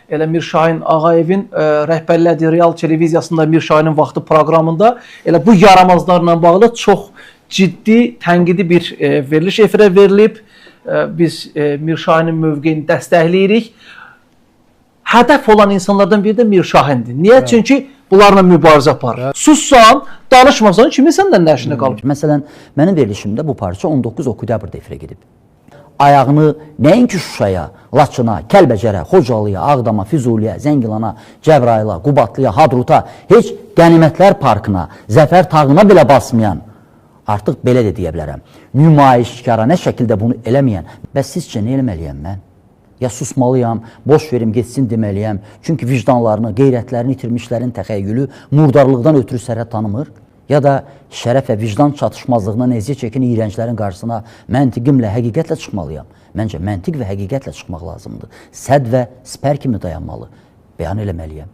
Elə Mirşahin Ağayevin rəhbərliyi Real televiziyasında Mirşahinin vaxtı proqramında elə bu yaramazlarla bağlı çox ciddi tənqidi bir veriliş efirə verilib. Biz Mirşahinin mövqeyini dəstəkləyirik. Hədəf olan insanlardan biri də Mirşahindir. Niyə? Evet. Çünki bunlarla mübarizə aparır. Sussan, danışmasan, kimin səndən nə işinə qalıb? Məsələn, mənim verilişimdə bu parça 19 oktyabrda efirə gedib. Ayağını nəinki Şuşaya, Laçına, Kəlbəcərə, Xocalıya, Ağdama, Füzuliyə, Zəngilana, Cəbrayıla, Qubadlıya, Hadruta, heç Qənimətlər Parkına, Zəfər Tağına belə basmayan, artıq belə də deyə bilərəm, nümayişkarana şəkildə bunu eləməyən, bəs sizcə nə eləməliyəm mən? Ya susmalıyam, boş verim, getsin deməliyəm. Çünki vicdanlarını, qeyrətlərini itirmişlərin təxəyyülü murdarlıqdan ötürü sərhəd tanımır. Ya da şərəf və vicdan çatışmazlığından əziyyət çəkən iyrənclərin qarşısına məntiqimlə, həqiqətlə çıxmalıyam. Məncə məntiq və həqiqətlə çıxmaq lazımdır. Sədd və sipər kimi dayanmalı. Bəyan eləməliyəm.